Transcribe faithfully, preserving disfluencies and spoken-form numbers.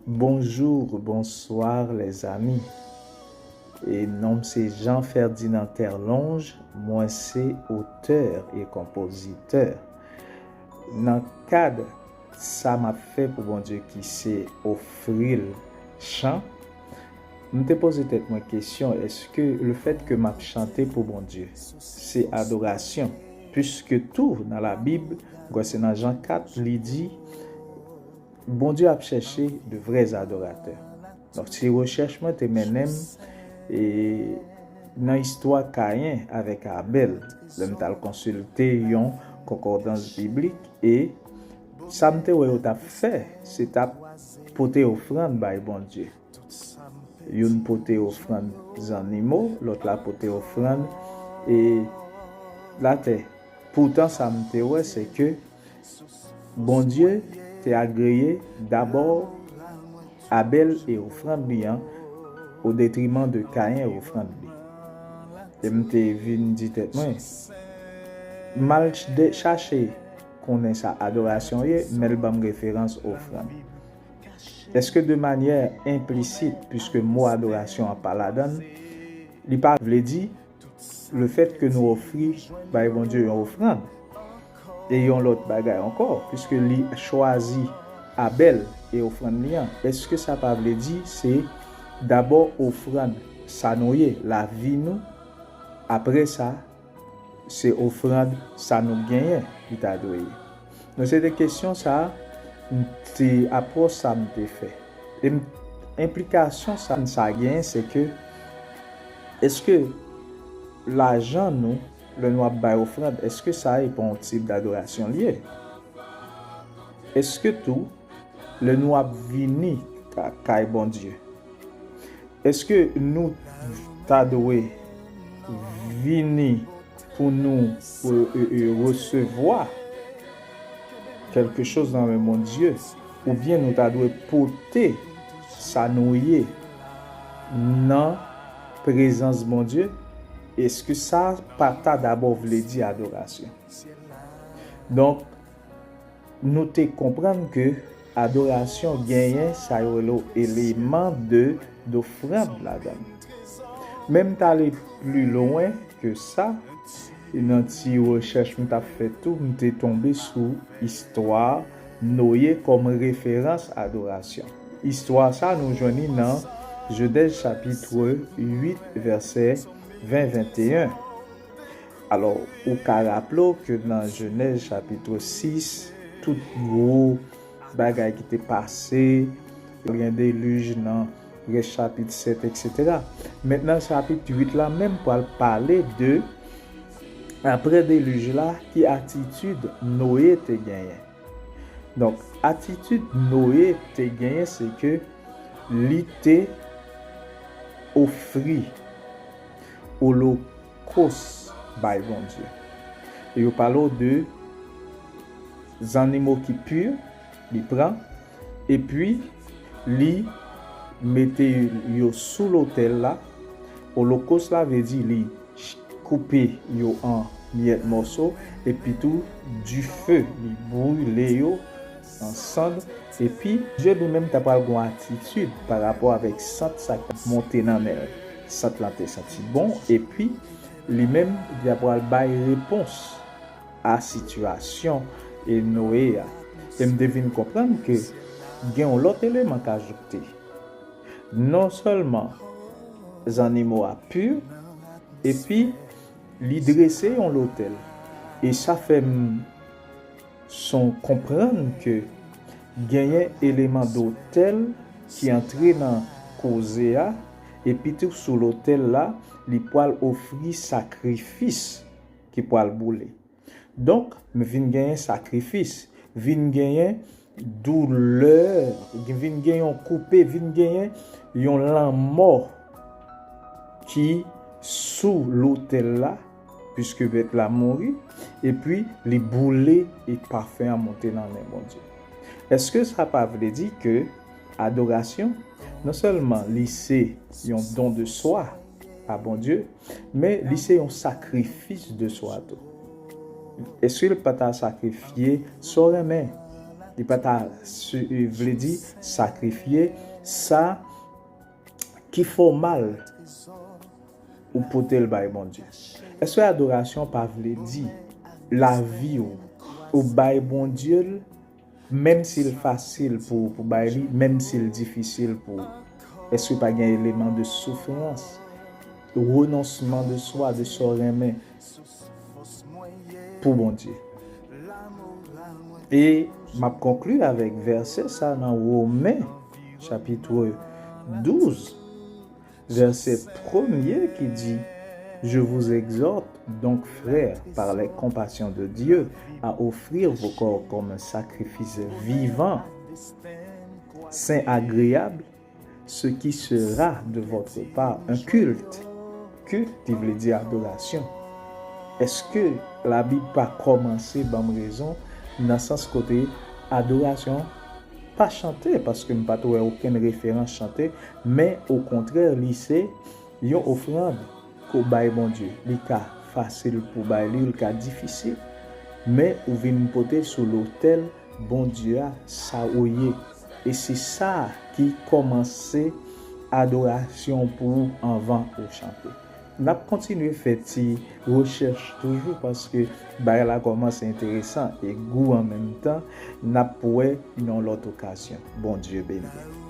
Bonjour, bonsoir les amis. E non m se Jean Ferdinand Terlonge, mwen se otè e konpozitè. Nan kad sa m ap fè pou Bondye ki se ofri l chan, m te poze tèt mwen kesyon, èske lefèt ke m ap chante pou Bondye se adorasyon? Piske tou nan Labib, m kwè se nan Jan kat, li di, Bondye ap chèche de vrè adoratè. Donk, ti rechèch mwen te mennen m e nan istwa Kayen avèk Abèl, lè m t al konsilte yon konkòdans biblik, e sa m te wè yo t ap fè, se t ap pote ofrann bay Bondye. Youn pote ofrann zannimo, lòt la pote ofrann e latè. Poutan, sa m te wè, se ke Bondye te agreye dabò Abèl e ofrann li an, o detriman de Kayen e ofrann li. E m te vin di tèt mwen, m al ch-, de-, chache konnen sa adorasyon ye, men l ban m referans ofrann. Èske de manyè enplisit, piske mo adorasyon an pa ladan l, li pa vle di lefèt ke nou ofri bay Bondye yon ofrann? E yon lòt bagay ankò, piske li chwazi Abèl e ofrann li an, èske sa pa vle di se dabò ofrann sa nou ye, lavi nou, apre sa, se ofrann sa nou genyen li ta dwe ye? Donk, se te kesyon sa a, m te, apwòch sa a m te fè. E m, enplikasyon sa, sa genyen, se ke, èske lajan nou, lè nou ap bay ofrann, èske sa e pa yon tip dadorasyon li ye? Èske tou, lè nou ap vini ka-, kay Bondye, èske nou ta dwe vini pou nou, e, e, e, resevwa kèlke choz nan men Bondye, oubyen nou ta dwe pote sa nou ye nan prezans Bondye? Èske sa pa ta dabò vle di adorasyon? Donk, nou te konprann ke adorasyon genyen sa yo rele eleman de, dofrann ladan l. Men m t ale pli lwen ke sa, e nan ti rechèch m t ap fè tou, m te tonbe sou istwa Noye kòm referans adorasyon. Istwa sa, nou jwenn li nan Jenèz chapit uit, vèsè ven, venteyen. Alò, ou ka raple w ke nan Jenèz chapit sis, tout gwo bagay ki te pase, gen delij nan rès chapit sèt, etsetera. Mentnan, chapit uit la menm pral pale de, apre delij la, ki atitid Noye te genyen. Donk, atitid Noye te genyen, se ke li te ofri olokòs bay Bondye. Yo pale w de zannimo ki pi, li pran, epi li mete yo sou lotèl la. Olokòs la vle di li ch-, koupe yo an myèt mòso, epi tou dife, li brile yo an sann, epi Bondye li menm ta pral gon atitid pa rapò avèk sant sa k ap monte nan men l. Sant lan te santi bon, epi li menm li ta pral bay repons a sitiyasyon e Noye a. E m te vin konprann ke gen yon lòt eleman k ajoute. Non sèlman zannimo a pi, epi li drese yon lotèl. E sa fè m son konprann ke genyen eleman dotèl ki antre nan koze a, epi tou sou lotèl la, li pral ofri sakrifis ki pral boule. Donk, m vin genyen sakrifis, vin genyen doulè, vin gen yon koupe, vin genyen yon lanmò ki sou lotèl la, piske bèt la mouri, epi li boule e pafen an monte nan men Bondye. Èske sa pa vle di ke adorasyon, non sèlman li se yon don de swa a Bondye, men li se yon sakrifis de swa tou? Èske l pa ta sakrifye sa w renmen? Li pa ta si- vle di sakrifye sa ki fè w mal, ou pote l bay Bondye. Èske adorasyon pa vle di lavi w, ou bay Bondye l, menm si l fasil pou, pou bay li, menm si l difisil pou ou? Èske pa gen eleman de soufrans, renonsman de swa, de sa w renmen pou Bondye? E m ap konkli avèk vèsè sa nan Women, chapit douz, vèsè premye ki di, Je vous exhorte donc, frères, par les compassions de Dieu, à offrir vos corps comme un sacrifice vivant, saint, agréable, ce qui sera de votre part un culte. Kilt, ki vle di adorasyon. Èske Labib pa kòmanse ban m rezon nan sans kote adorasyon pa chante, paske m pa t wè okenn referans chante, men okontrè, li se yon ofrann ke w bay Bondye. Li ka fasil pou bay li, li ka difisil, men ou vin pote sou lotèl Bondye a sa ou ye. E se sa ki kòmanse adorasyon pou ou anvan ou chante. N ap kontinye fè ti rechèch toujou, paske bagay la kòmanse enteresan e gou an menm tan. N ap wè nan yon lòt okazyon. Bondye beni.